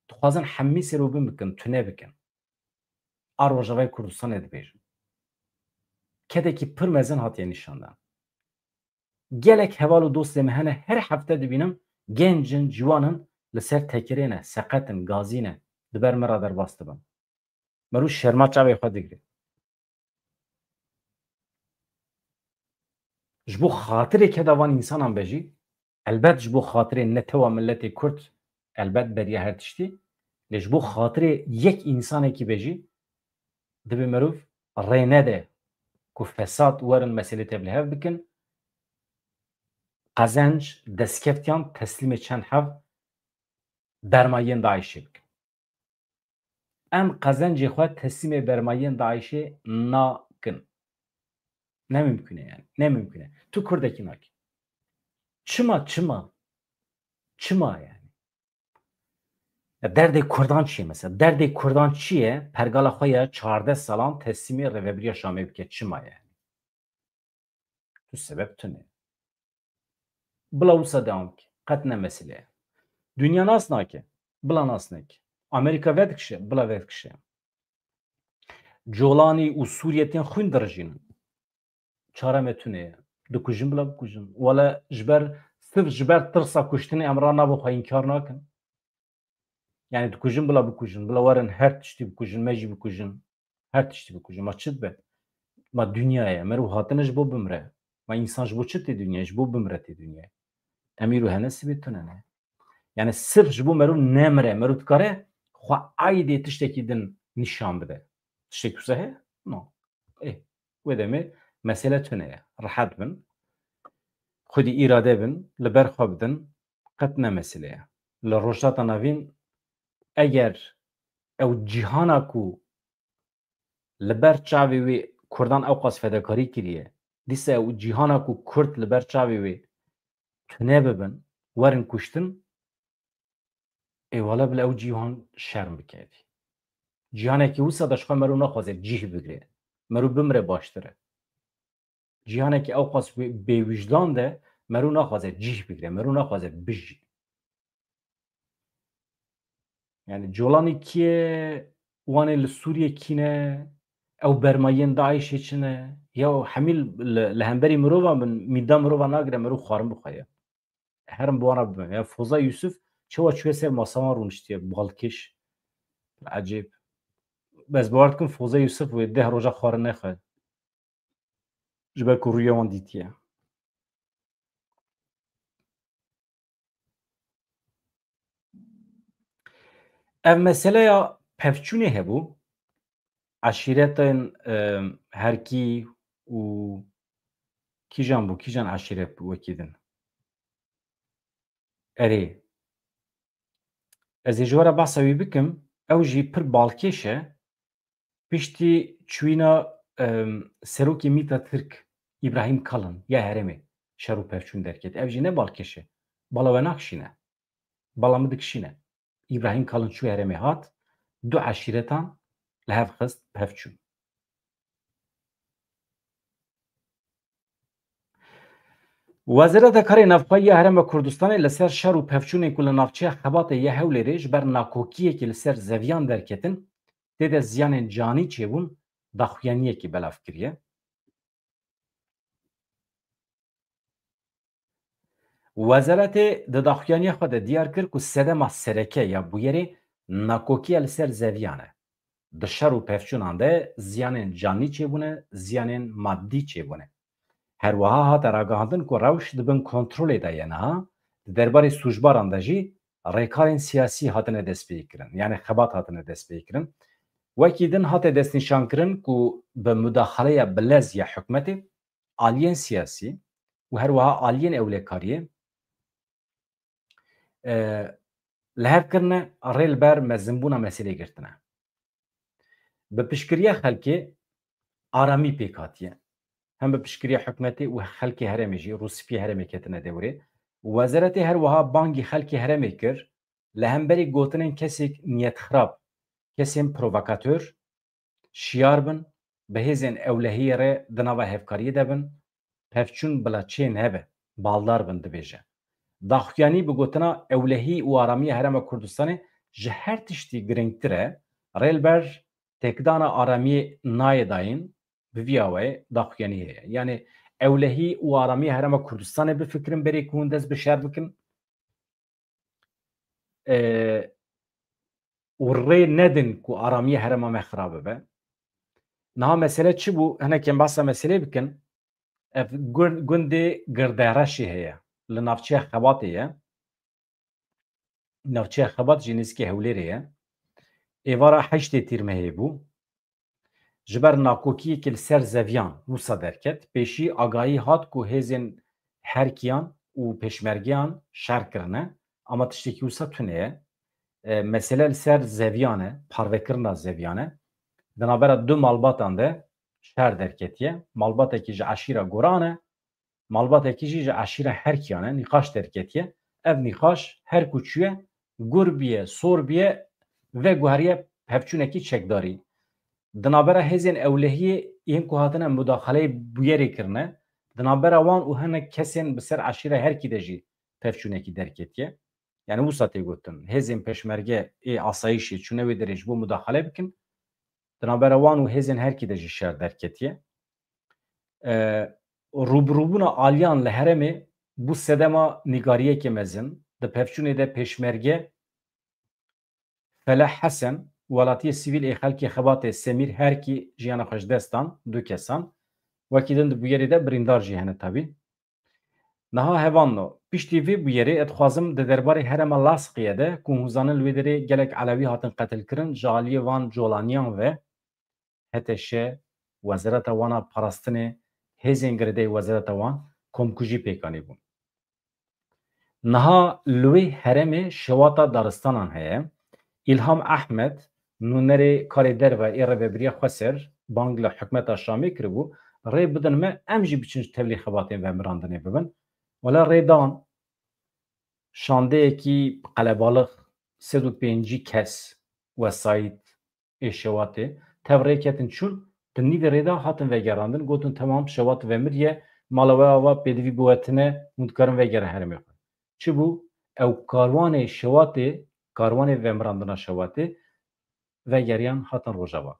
Dixwazin hemî sir û bin bikin, tune bikin. A Rojavayê Kurdistanê dibêjim. Kedekî pir mezin hatiye nîşandan. Gelek heval û dostê me hene, her hefte dibînim genc in, ciwan in, li ser tekirê ne, seqet in, gazî ne, di ber me re derbas dibin. Merû şerma çavê xwe digre. Ji bo xatirê keda van însanan be jî, elbet ji bo xatirê netewa miletê Kurd, elbet beriya her tiştî, lê ji bo xatirê yek însanekî be jî, divê merov rê nede ku fesad werin meselê tevlihev bikin, qezenc, destkeftiyan teslîmê çend hev bermayiyên DAIŞê bikin. Em qezencê xwe teslîmê bermayiyên DAIŞê nakin. Ne mimkun e yani. Ne mimkun e. Tu Kurdekî nakî. Çima, çima? Çima yani? Ya derdê Kurdan çi ye mesela? Derdê Kurdan çi ye? Pergala xwe ya çardeh salan teslîmê Rêvebiriya Şamê bike. Çima yani? Tu sebeb tune. Bila wisa dewam ke. Qet ne mesele ye. Dinya nas nake. Bila nas neke. Amerîka vedikişe. Bila vedikişe. Colanî û Sûriyê tên xwîn dirijînin. Çare me tune ye. Dikujin bila bikujin. Wele ji ber, sirf ji ber tirsa kuştinê em ra nabo xwe înkar nakin. Yani dikujin bila bikujin. Bila werin her tiştî bikujin, me jî bikujin. Her tiştî bikujin. Ma çi dibe? Ma dinya ye. Merû hatine ji bo bimre. Ma însan ji bo çi tê dinyayê? Ji bo bimre tê dinyayê. Em îro hene sibê tune ne. Yani sirf ji bo merû nemire. Merû dikare xwe aydê tiştekî din nîşan bide. Tiştekî wisa heye? No. Ê, wê demê mesele tune ye. Rehet bin. Xwedî îrade bin. Li ber xwe bidin. Qet ne mesele ye. Li Rojhilata Navîn eger ew cîhana ku li ber çavê wê Kurdan ewqas fedakarî kiriye, dîsa ew cîhana ku Kurd li ber çavê wê tune bibin, werin kuştin, ê wele bila ew cîhan şerm bike. Cîhanekî wisa de ji xwe merû naxwaze cîh bigire. Merû bimire baştir e. Cîhanekî ewqas wê-, bêwijdan de merû naxwaze cîh bigire, merû naxwaze bijî. Yani Colanî kî ye, wanê li Sûriyê kî ne, ew bermayiyên DAIŞê çi ne? Ya hemî li, li hemberî mirovan bin, mîda mirovan nagire mirov xwarin bixwe ye. Herin bi wan re bibin. Ya Foza Yusuf çawa çûye ser masa wan rûniştiye, balkêş. Ecêb. Ez bawer dikim Foza Yusuf wê deh roja xwarin nexwe. Ji ber ku rûyê wan dîtiye. Ev meseleya pevçûnê hebû. Eşîretên, e, Herkî û kîjan bû, kîjan eşîret bû wekî din? Erê. Ez ê ji we re behsa wî bikim. Ew jî pir balkêş e. Piştî çûyîna, em, serokê mîta Tirk, Îbrahîm Kalin, ya herêmê şer û pevçûn derket. Ev jî ne balkêş e. Bala we nakişîne. Bala min dikişîne. Îbrahîm Kalin çû herêmê hat, du eşîretan li hev xist, pevçûn. Wezareta Karê Navxwe ya Herêma Kurdistanê li ser şer û pevçûnên ku li navçeya Xebatê ya Hewlêrê ji ber nakokiyekê li ser zeviyan derketin, tê de ziyanên canî çêbûn, daxuyaniyekî belav kiriye. Wezaretê di daxuyaniya xwe de diyar kir ku sedema sereke ya bûyerê nakokiya li ser zeviyan e. Di şer û pevçûnan de ziyanên canî çêbûne, ziyanên madî çêbûne. Her wiha hate ragihandin ku rewş di bin kontrolê de ye niha, di derbarê sûcbaran de jî rêkarên siyasî hatine destpêkirin, yanî xebat hatine destpêkirin. Wekî din hate destnîşankirin ku bi mudaxaleya bilez ya hikûmetê, aliyên siyasî û her wiha aliyên ewlekariyê, e, li hev kirine rê li ber mezinbûna meselê girtine. Bi piştgiriya xelkê aramî pêk hatiye. Hem bi piştgiriya hikûmetê û xelkê herêmê jî, rûspiyê herêmê ketine dewrê. Wezaretê her wiha bangî xelkê herêmê kir, li hemberî gotinên kesêk niyetxirab, kesên provokator, şiyar bin, bi hêzên ewlehiyê re di nava hevkariyê de bin, pevçûn bila çê nebe, baldar bin dibêje. Daxuyanî bi gotina ewlehî û aramiya Herêma Kurdistanê ji her tiştî girîngtir e, rê li ber têkdana aramiyê nayê dayîn, bi vî awayê daxuyanî heye. Yanî ewlehî û aramiya Herêma Kurdistanê bifikirin berê ku hûn dest bi şer bikin, e, û rê nedin ku aramiya herêma me xirab bibe. Niha mesele çi bû? Hinek em behsa meselê bikin. Ev gur-, gundê Girdereşê heye. Li navçeya Xebatê ye. Navçeya Xebat jî nêzîkî Hewlêrê ye. Êvara heştê Tîrmehê bû. Ji ber nakokiyekî li ser zeviyan wisa derket. Pêşî agahî hat ku hêzên herkiyan û pêşmergeyan şer kirine, ama tiştekî wisa tune ye. E, mesele li ser zeviyan e, parvekirina zeviyan e. Di navbera du malbatan de şer derketiye. Malbatekî ji eşîra Goran e, malbatekî jî ji eşîra Herkiyan e, nîqaş derketiye. Ev nîqaş her ku çûye, gur biye, sor biye, veguheriye pevçûnekî çekdarî. Di navbera hêzên ewlehiyê yên ku hatine mudaxaleyê bûyerê kirine, di navbera wan û hinek kesên bi ser eşîra Herkî de jî pevçûnekî derketiye. Yani wisa tê gotin, hêzên pêşmerge ê asayîşê çûne wê derê ji bo mudaxale bikin. Di navbera wan û hêzên Herkî de jî şer derketiye. E, rûbirûbûna aliyan li herêmê bû sedema nîgariyekê mezin. Di pevçûnê de pêşmerge Feleh Hesen, welatiyê sivîl ê xelkê Xebatê Semîr Herkî jiyana xwe ji dest dan, du kesan. Wekî din di bûyerê de birîndar jî hene tabî. Niha hevalno, piştî vê bûyerê ez dixwazim di derbarê herêma Lasqiyê de ku hûn zanin li wê derê gelek Elewî hatin qetilkirin, ji aliyê van colaniyan ve H T Ş, Wezareta wan a Parastinê, hêzên girêdayî wezareta wan komkujî pêk anîbûn. Niha li wê herêmê şewata daristanan heye. Îlham Ehmed, nûnerê karê derve ê Rêvebiriya Xweser, bang li hikûmeta Şamê kiribû, rê bidin me, em jî biçin ji tevlî xebatên vemirandinê bibin. Wele rê dan, şandeyekî qelebalix, sed û pêncî kes wesayît ê şewatê tev rê ketin çûn, di nîvê rê de hatin vegerandin, gotin, temam, şewat vemiriye, mala we ava pêdivî biwetine, hûn dikarin vegerin herêmê xwe. Çi bû? Ew karwanê şewatê, karwanê vemirandina şewatê vegeriyan hatin Rojava.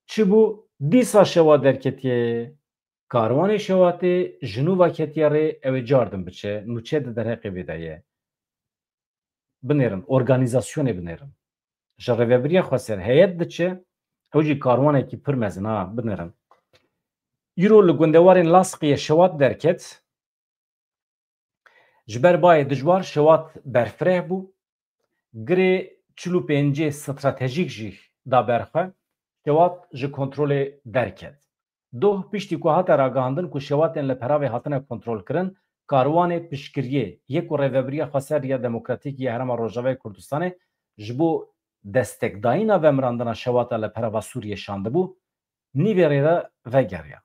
Çi bû? Dîsa şewat derketiye. Karwanê Şewatê ji nû ve ketiye rê, ew ê cardin biçe, nûçe di derheqê vê de ye. Binêrin, organîzasyonê binêrin. Ji rêvebiriya xweser heyet diçe, ew jî karwanekî pir mezin ha, binêrin. Îro li gundewarên Laskiye Şewat derket, ji ber bayê dijwar Şewat berfireh bû, girê çil û pêncê stratejîk jî da ber xwe, Şewat ji kontrolê derket. Doh piştî ku hate ragihandin ku Şewatên li Peravê hatine kontrolkirin, karwanê piştgiriyê yê ku Rêvebiriya Xweser ya Demokratîk ya Herêma Rojavayê Kurdistanê ji bo destekdayîna vemirandina Şewata li Perava Sûriyê şandibû, nîvê rê de vegeriya.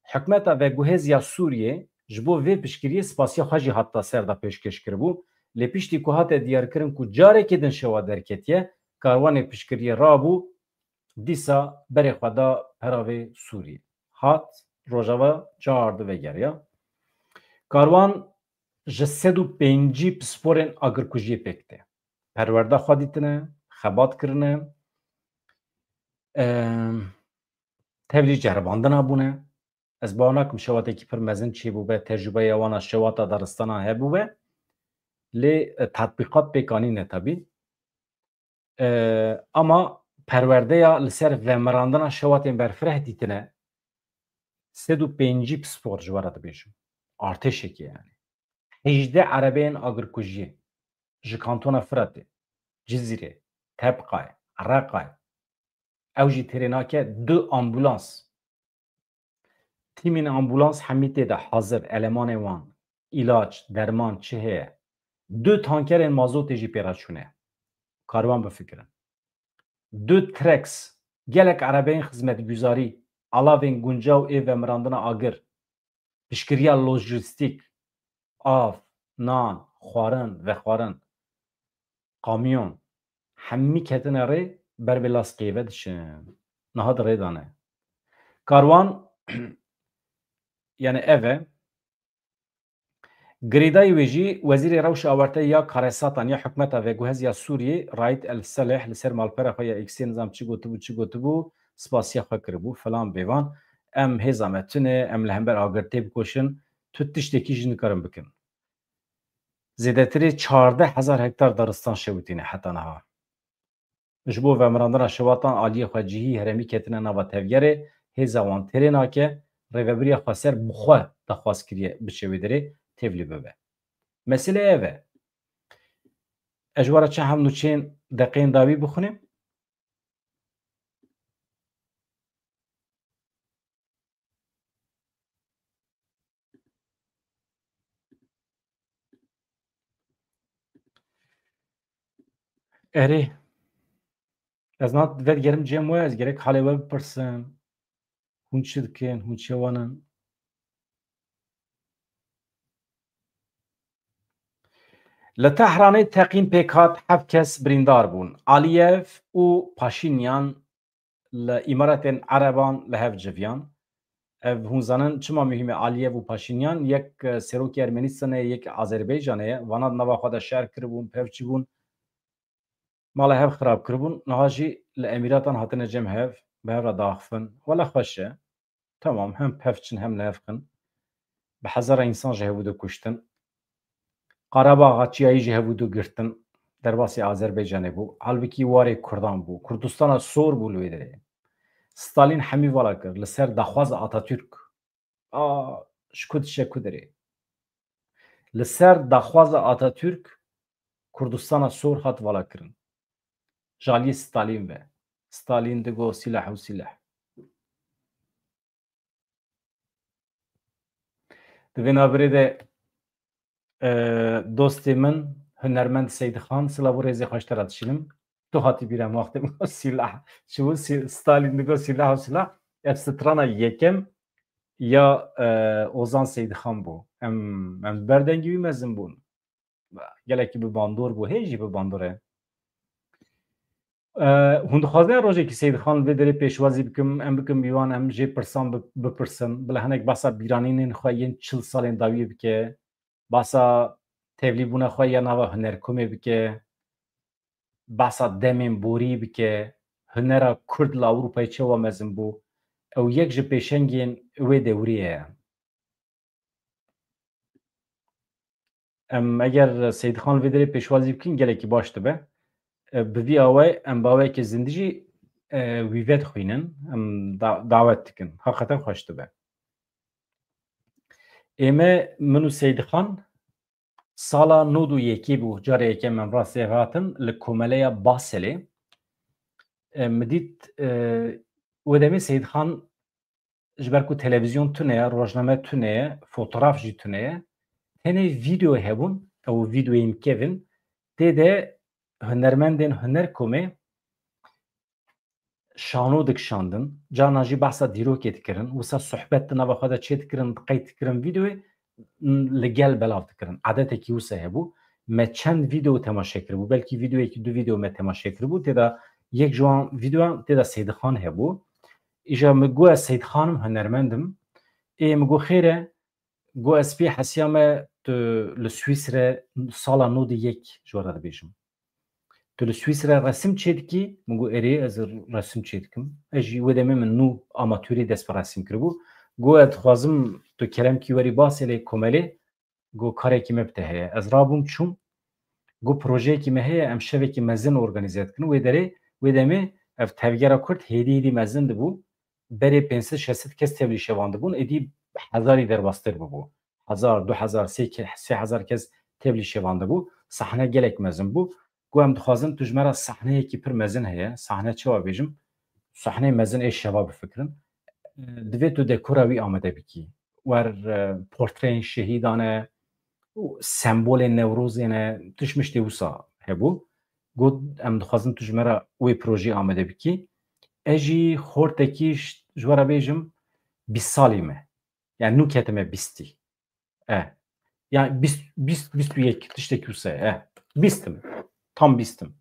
Hikûmeta veguhêz ya Sûriyê ji bo vê piştgiriyê spasiya xwe jî heta ser de pêşkêş kiribû, lê piştî ku hate diyarkirin ku carekê din Şewat derketiye, karwanê piştgiriyê rabû, dîsa berê xwe da Peravê Sûriyê. Hat Rojava, car di vegeriya. Karwan ji sed û pêncî pisporên agirkujiyê pêk tê. Perwerda xwe dîtine, xebat kirine, em, tevlî ceribandina bûne. Ez bawer nakim şewatekî pir mezin çêbûbe, tecrûbeya wana şewata daristanan hebûbe, lê, e, tatbîqat pêk anîne tabî. E, ama perwerdeya li ser vemirandina şewatên berfireh dîtine, sed û pêncî pispor ji we re dibêjim. Artêşekê yani. Hejdeh erebeyên agirkujiyê ji kantona Firatê, Cizîrê, Tebqayê, Reqayê. Ew jî têrê nake du ambulans. Tîmên ambulans hemî tê de hazir, elemanê wan, îlaç, derman çi heye. Du tankerên mazotê jî pê re çûne. Karwan bifikirin. Du treks, gelek erebeyên xizmetguzarî, alavên guncaw ê vemirandina agir, piştgiriya lojîstîk, av, nan, xwarin, vexwarin, kamyon, hemî ketine rê ber vê laskeyê ve diçin. Niha di rê de ne. Karwan, yani ev e. Girêdayî wê jî Wezîrê Rewşa Awarte ya Karesatan ya Hikûmeta Veguhez ya Sûriyê, Raîd El Seleh, li ser malpera xwe ya X-ê nizam çi gotibû, çi gotibû, spasiya xwe kiribû, filan bêvan. Em hêza me tune, em li hember agir têbikoşin, tu tiştekî jî nikarin bikin. Zêdetirê çardeh hezar hektar daristan şewitîne heta niha. Ji bo vemirandina şewatan aliyê xwe cihî herêmî ketine nava tevgerê, hêza wan têrê nake, rêvebiriya xweser bi xwe daxwaz kiriye biçe wê derê, tevlî bibe. Mesele ev e. Ez ji we re çend hem nûçeyên deqeyên dawî bixwînim. Erê. Ez niha vedigerim cem we, ez gerek halê we bipirsim. Hûn çi dikin? Hûn çi wan in? Li Tehranê teqîn pêk hat, heft kes birîndar bûn. Aliyev û Paşinyan li Îmaratên Ereban li hev civiyan. Ev hûn zanin çima muhîm e? Aliyev û Paşinyan, yek, e, serokê Ermenistanê, yek Azerbaycanê ye. Vana di nava xwe de şer kiribûn, pevçî bûn. Mala hev xirab kiribûn. Niha jî li Emîratan hatine cem hev, bi hev re diaxifin. Wele xweş e. Temam, hem pevçin hem li hev xin. Bi hezara însan ji hevû de kuştin. Qarabaxa Çiyayî ji hevû de girtin. Derbasî Azerbaycanê bû. Halbikî warê Kurdan bû. Kurdistana sor bû li wê derê. Stalin hemî vala kir. Li ser daxwaza Atatürk. A, ji ku diçe ku derê. Li ser daxwaza Atatürk Kurdistana sor hat vala kirin. Ji aliyê Stalin ve. Stalin digo silah û silah. Di vê navberê de, e, dostê min, hunermend Seydixan, silav û rêzê xwe ji te re dişînim. Tu hatî bîra min wextê min got silah. Çi bû? Si-, Stalin digot silah û silah. Ev strana yekem ya, e, Ozan Seydixan bû. Em, em berdengî wî mezin bûn. Gelekî bi bandor bû. Hê jî bi bandor e. E, hûn dixwazin rojekî Seydixan vê derê pêşwazî bikim, em bikim bîwan, em jê pirsan bi-, bipirsin. Bila hinek behsa bîranînên xwe yên çil salên dawiyê bike. Behsa tevlîbûna xwe ya nava hunerkomê bike, behsa demên borî bike, hunera Kurd li Ewropayê çawa mezin bû. Ew yek ji pêşengên wê dewriyê ye. Em eger Seyîdxan vê derê pêşwazî bikin, gelekî baş dibe. E, bi vî awayî em bi awayekî zindî jî, e, wî vedixwînin, em da-, dawet dikin. Heqeten xweş dibe. Ême min û Seyîdxan sala nod û yekê bû, carê yekem em rastî hev hatin li komeleya Baselê. E, min dît, e, wê demê Seyîdxan ji ber ku televîzyon tune ye, rojname tune ye, fotograf jî tune ye, tenê vîdeo hebûn, ew vîdeoyên kevin, tê de hunermendên Hunerkomê şano dikişandin, carna jî behsa dîrokê dikirin, wisa sohbet di nava xwe de çê dikirin, qeyd dikirin vîdeoyê, li gel belav dikirin. Adetekî wisa hebû. Me çend vîdeo temaşe kiribû, belkî vîdeoyekî du vîdeo me temaşe kiribû, tê de yek ji wan vîdeoyan tê de Seyîdxan hebû. Îja min got ez Seyîdxan im, hunermend im. Ê min got xêr e, got ez pê hesiya me tu li Swîsre sala nod û yek ji we re dibêjim. Tu li Swîsre resim çêdikî? Min got erê, ez resim çêdikim. Ez jî wê demê min nû amatûrî dest bi resim kiribû. Got ez dixwazim tu kerem kî werî Baselê komelê, got karekî me bi te heye. Ez rabûm çûm. Got projeyekî me heye, em şevekî mezin organîze dikin. Wê derê, wê demê ev tevgera Kurd hêdî hêdî mezin dibû. Berê pênc sed şeş sed kes tevlî şevandibûn, êdî hezarî derbastir bibû. Hezar, du hezar, sê ke-, sê hezar kes tevlî şevandibû. Sahne gelek mezin bû. Got em dixwazin tu ji me re sahneyekî pir mezin heye. Sahne çawa bêjim? Sahneyê mezin ê şeva bifikirin. Divê tu dekora wî amade bikî. Wer, e, portreyên şehîdan e, û sembolên Newrozê ne, tişt miştê wisa hebû. Got em dixwazin tu ji me re wê projeyê amade bikî. Ez jî xortekî ş-, ji we re bêjim, bîst salî me. Yani nû ketime bîstî. E. Yani bîst, bîst, bîst û yek tiştekî wisa ye. E. Bîst im. Tam bîst im.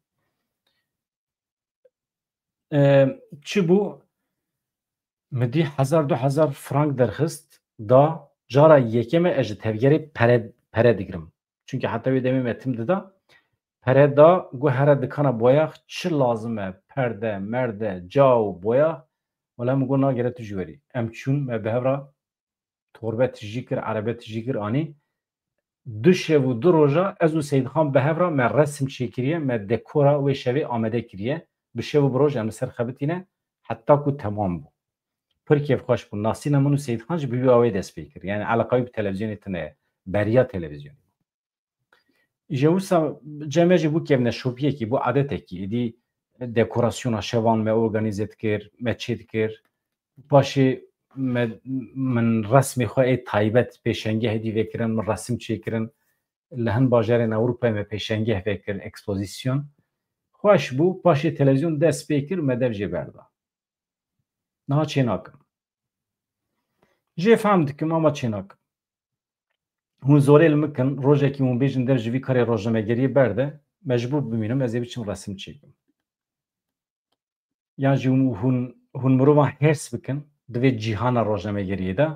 E, çi bû? Min dî hezar du hezar frank derxist, da cara yekeme ez ji tevgerê pere, pere digirim. Çunke heta wê demê me tim dida. Pere da, got here dikana boyax çi lazim e? Perde, merde, ca û boyax. Wela min got nagere tu jî werî. Em çûn, me bi hev re torbe tijî kir, erebe tijî kir, anî. Du şev û du roja ez û Seyîdxan bi hev re me resim çêkiriye, me dekora wê şevê amade kiriye. Bi şev û bi roj em li ser xebitîne, heta ku temam bû. Pir kêfxweş bû. Nasîna min û Seyîdxan jî bi vî awayî dest pê kir. Yani eleqa wî bi televîzyonê tune ye. Beriya televîzyonê. Ji wisa cem me jî bû kevneşopiyekî, bû adetekî. Êdî dekorasyona şevan me organîze dikir, me çê dikir. Paşê me, min resmê xwe ê taybet pêşengeh êdî vekirin, min resim çêkirin. Li hin bajarên Ewropayê me pêşengeh vekir, ekspozîsyon. Xweş bû, paşê televîzyon dest pê kir, me dev jê berda. Niha çê nakim. Jê fehm dikim ama çê nakim. Hûn zorê li min kin, rojekî hûn bêjin dev ji vî karê rojnamegeriyê berde, mecbûr bimînim, ez ê biçim resim çêkim. Yan jî hûn, hûn, hûn mirovan hêrs bikin, divê cîhana rojnamegeriyê de,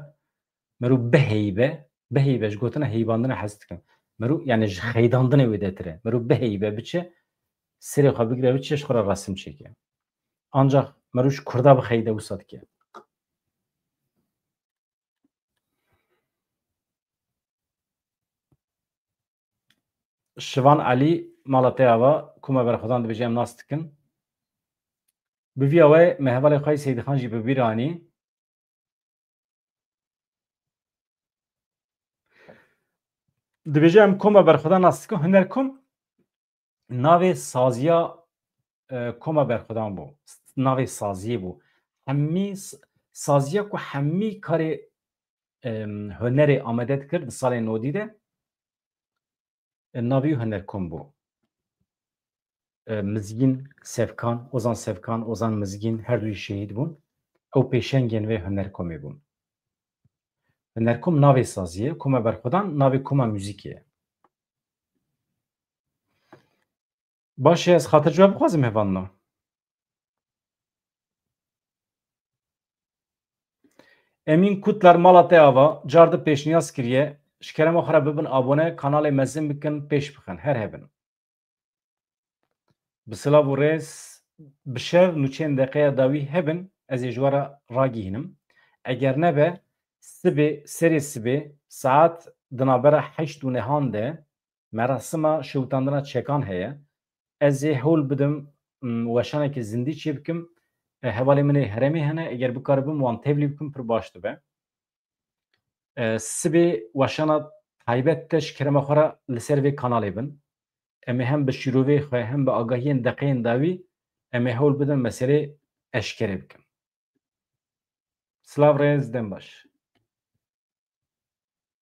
mero biheybe, biheybe, ji gotina heyibandina hez dikim. Mero, yani ji xeydandinê wêdetir e. Mero biheybe biçe, serê xwe bigire biçe, ji xwe re resim çêke. Ancak mero ji Kurda bixeyde wisa dike. Şivan Elî, mala te ava, koma berxwedan dibêje em nas dikin. Bi vî awayê me hevalê xwe yê Seydîxan jî bi bîr anî. Dibêje em koma berxwedan nas dikin. Hunerkom navê saziya, e, koma berxwedan bû. Navê saziyê bû. Hemî s-, saziya ku hemî karê, em, hunerê amade dikir di salên nodî de, e, navê wî Hunerkom bû. E, Mizgîn Sevkan, Ozan Sevkan, Ozan Mizgîn her du jî şehîd bûn. Ew pêşengên vê Hunerkomê bûn. Hunerkom navê saziyê, koma berxwedan navê koma muzîkê ye. Baş e, ez xatir ji we bixwazim hevalno. Emîn Kutler, mala te ava, car di pêşniyaz kiriye. Ji kerema xwe re bibin abone, kanalê mezin bikin, pêş bixin, her hebin. Bi silav û rêz, bi şev nûçeyên deqeya dawî hebin, ez ê ji we re ragihînim. Eger nebe, Sibê, serê sibê saet di navbera heşt û nehan de merasima şewitandina çekan heye. Ez ê hewl bidim, m, weşanekî zindî çê bikim. E, hevalê min ê herêmê hene, eger bikaribim wan tevlî bikim, pir baş dibe. E, sibê weşana taybet te ji kerema xwe re li ser vê kanalê bin. Em ê hem bi şîrovê xwe hem bi agahiyên deqeyên dawî em ê hewl bidin meselê eşkere bikin. Silav, rêz, dem baş.